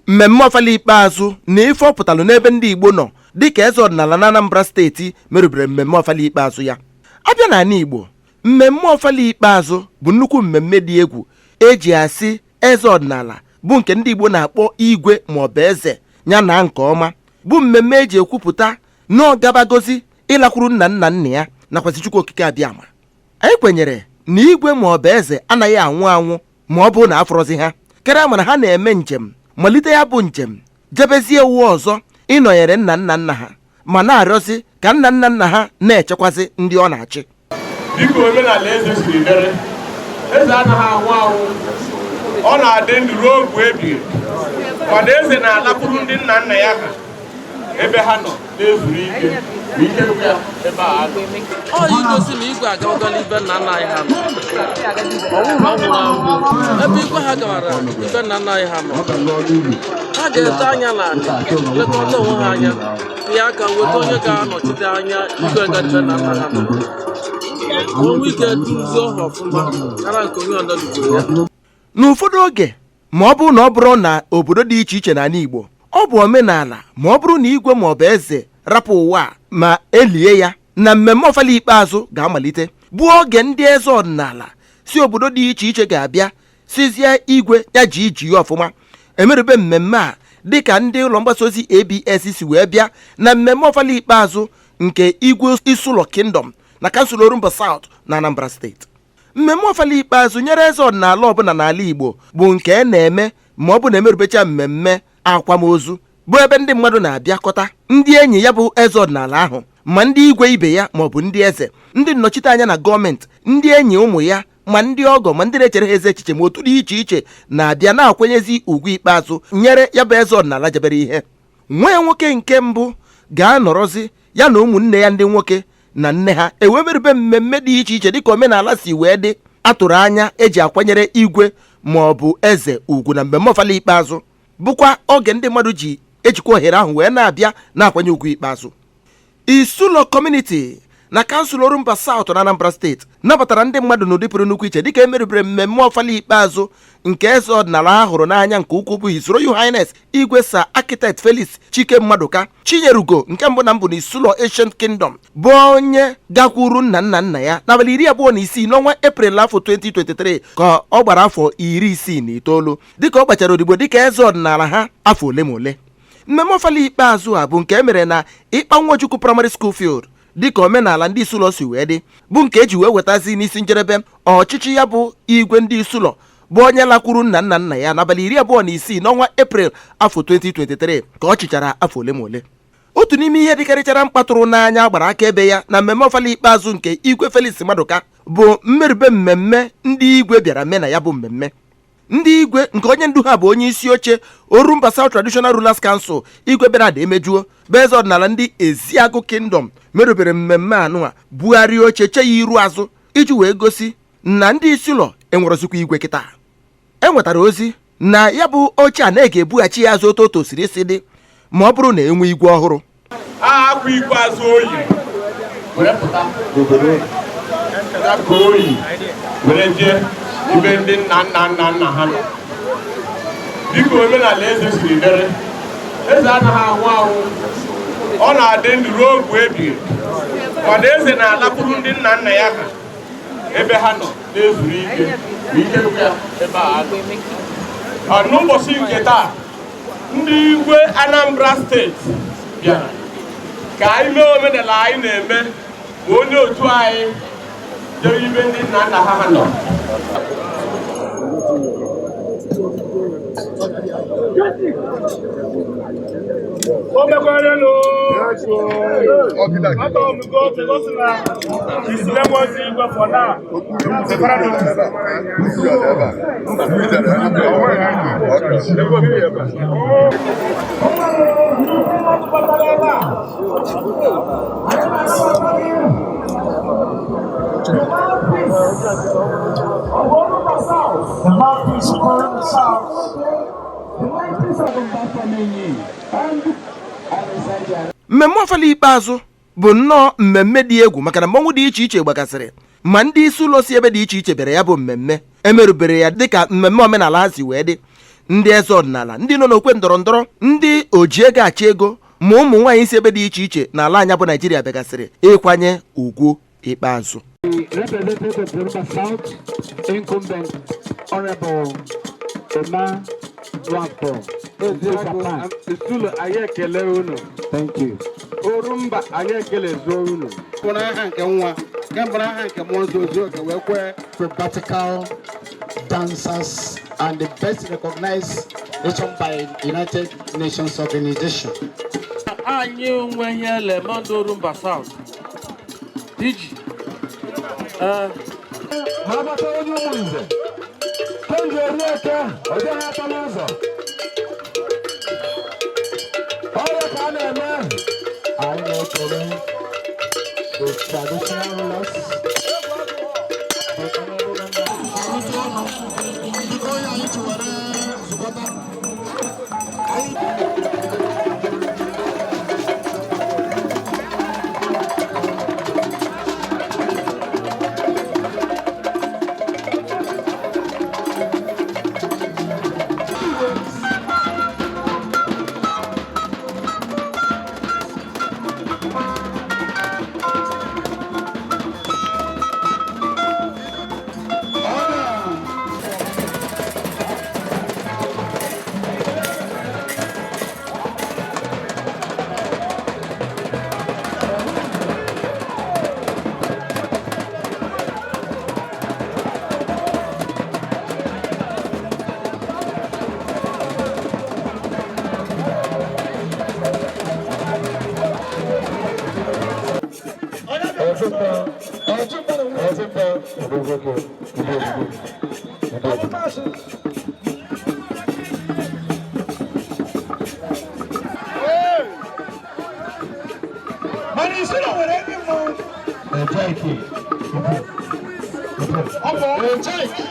Mmemme ọfala ikpeazụ na ife ọ pụtalụ n'ebe ndị Igbo nọ dịka eze ọdịnala na Anambra Steeti merubere mmemme ọfala ikpeazụ ya. Abịa n'ala Igbo, mmemme ọfala ikpeazụ bụ nnukwu mmemme dị egwu eji asị eze ọdịnala, bụ nke ndị Igbo na-akpọ igwe maọbụ eze ya na nke ọma, bụ mmemme eji ekwupụta na ọ gabagozi ịlakwuru nna nna nna ya nakwazi Chukwu Okike Abịama. Anyị kwenyere na igwe maọbụ eze anaghị anwụ anwụ ma ọ bụrụ na afọrọzi ha karịa, mana ha na-eme njem malite ya bụ njem jebezie ụwa ọzọ ịnọnyere nna nna nna ha, ma na-arịọzi ka nna nna nna ha na-echekwazi ndị ọ na-achị. Dịka omenala eze siri dịrị, eze anaghị anwụ anwụ, ọ na-adị ndụ ruo mgbe ebighị ebi. Mana eze na-alakwuru ndị nna nna ya ha ebe ha nọ na-ezuru ike, ma ike gwụ ya ebe a nọ. Ọ igosi na igwe agawagala ibe nna nna anyị ha nọ. Ọ bụrụ na ọ nwụrụ anwụ, ebe igwe ha gawara ibe nna nna anyị ha nọ, ha ga-ete anya n'ala, lekọta onwe ha anya, tinye aka weta onye ga-anọchite anya igwe ga ibe nna nna ha nọ, ka o nwee ike duzie ọha ọfụma kara nke onye ọzọ dugoro ya. N'ụfọdụ oge, ma ọ bụrụ na ọ bụrụ na obodo dị iche iche n'ala Igbo, ọ bụ omenala ma ọ bụrụ na igwe ma ọ bụ eze rapụ ụwa a ma elie ya, na mmemme ọfala ikpeazụ ga-amalite, bụ oge ndị eze ọdịnala si obodo dị iche iche ga-abịa sizie igwe ya ji iji ya ọfụma. Emerube mmemme a dịka ndị ụlọ mgbasa ozi ABS si wee bịa na mmemme ọfala ikpeazụ nke igwe Isulo Kingdom na kansụl Orumba South na Anambra Steeti. Mmemme ọfala ikpeazụ nyere eze ọdịnala ọbụla n'ala Igbo bụ nke a na-eme ma ọ bụ na-emerubecha mmemme akwamozu, bụ ebe ndị mmadụ na-abịakọta, ndị enyi ya bụ eze ọdịnala ahụ, ma ndị igwe ibe ya ma ọ bụ ndị eze, ndị nnọchiteanya na gọọmenti, ndị enyi ụmụ ya, ma ndị ọgọ, ma ndị na-echere ha eze echiche, ma otu dị iche iche na-abịa na-akwanyezi ugwu ikpeazụ nyere ya bụ eze ọdịnala jebere ihe. Nwa ya nwoke nke mbụ ga-anọrọzi ya na ụmụnne ya ndị nwoke na nne ha ewee merube mmemme dị iche iche dịka omenala si wee dị atụrụ anya eji akwanyere igwe ma ọ bụ eze ugwu na mmemme ọfala ikpeazụ, bụkwa oge ndị mmadụ ji ejikwa ohere ahụ wee na-abịa na-akwanye ugwu ikpeazụ. Isulo Community na kansụl Orumba South na Anambra Steeti nabatara ndị mmadụ n'ụdị pụrụ nnukwu iche dịka emerubere mmemme ọfala ikpeazụ nke eze ọdịnala ha hụrụ n'anya nke ukwuu, bụ His Royal Highness Igwe Sir Architect Felix Chike Mmaduka Chinyerugo nke mbụ na mbụ na Isulo Ancient Kingdom, bụ onye gakwuru nna nna nna ya n'abalị 26 n'ọnwa Eprel afọ 2023 ka ọ gbara afọ 69, dịka ọ gbachara odibo dịka eze ọdịnala ha afọ ole ma ole. Mmemme ọfala ikpeazụ a bụ nke e mere na Ịkpa Nwachukwu Primary School Field dịka omenala ndị Isulo si wee dị, bụ nke eji wee wetazi n'isi njedebe ọchịchị ya bụ igwe ndị Isulo, bụ onye lakwuru nna nna nna ya n'abalị 26 n'ọnwa Eprel afọ 2023 ka ọ chịchara afọ ole ma ole. Otu n'ime ihe dịkarịchara mkpa tụrụ n'anya gbara akaebe ya na mmemme ọfala ikpeazụ nke igwe Felix Maduka bụ mmerube mmemme ndị igwe bịara mee na ya bụ mmemme. Ndị igwe nke onye ndu ha bụ onye isi oche Orumba South Traditional Rulers Council, Igwe Bernard Emejuo, bụ eze ọdịnala ndị Eziagụ Kingdom, merubere mmemme anụa bugharịa oche che ya iru azụ iji wee gosi na ndị Isulo enwerozikwa igwe kịta. E nwetara ozi na ya bụ oche a na-ege ebughachi ya azụ otu o tosiri isi dị ma ọ bụrụ na enwe igwe ọhụrụ. A akwa ikpeazụ oyi were pụta n'obodo ka oyi were jee ibe ndị nna nna nna nna ha nọ. Dịka omenala eze siri dịrị, eze anaghị anwụ anwụ, ọ na-adị ndụ ruo mgbe ebighị ebi. Mana eze na-alakwuru ndị nna nna ya ha ebe ha nọ na-ezuru ike, ma ike gwụ ya ebe a nọ. N'ụbọchị nke taa, ndị igwe Anambra Steeti bịara ka anyị mee omenala anyị na-eme ma onye otu anyị jere ibe ndị nna nna ha nọ. O mekwarenu atọ m gosi na Isile nwozi igwe for now. Mmemme ọfala ikpeazụ bụ nnọọ mmemme dị egwu, maka na mmọnwụ dị iche iche gbagasịrị, ma ndị isi ụlọ si ebe dị iche iche bịara ya bụ mmemme. Emerubere ya dịka mmemme omenala ha si wee dị. Ndị eze ọdịnala, ndị nọ n'okwe ndọrọ ndọrọ, ndị oji ego achị ego, ma ụmụ nwaanyị si ebe dị iche iche n'ala anya bụ Naijiria bịagasịrị ịkwanye ugwu ikpeazụ. The representative of Yoruba South, incumbent Honorable Emma Nwafọ. Eziagụ Isulu, anyị ekele unu. Thank you. Orumba, anyị ekelezuo unu. Mkpụrụ aha nke nwa, nke mkpụrụ aha nke mmụọ nsọ, ozu oke wee kwee. Acrobatical dancers and the best recognized nation by United Nations Organization. Anyị nwe ihe lemon Orumba South iji ee. Ma agbata onye ụmụ nze kenji eri eke, ọ dịghị aka n'ụzọ ọrịa ka a na-eme. Anyị na-ekele the traditional rulers, the honorable members. Biko, onye anyị ji were zukọta anyị. Mana isi na nwere ndị mmọnwụ. Ejeiki. Ejeiki.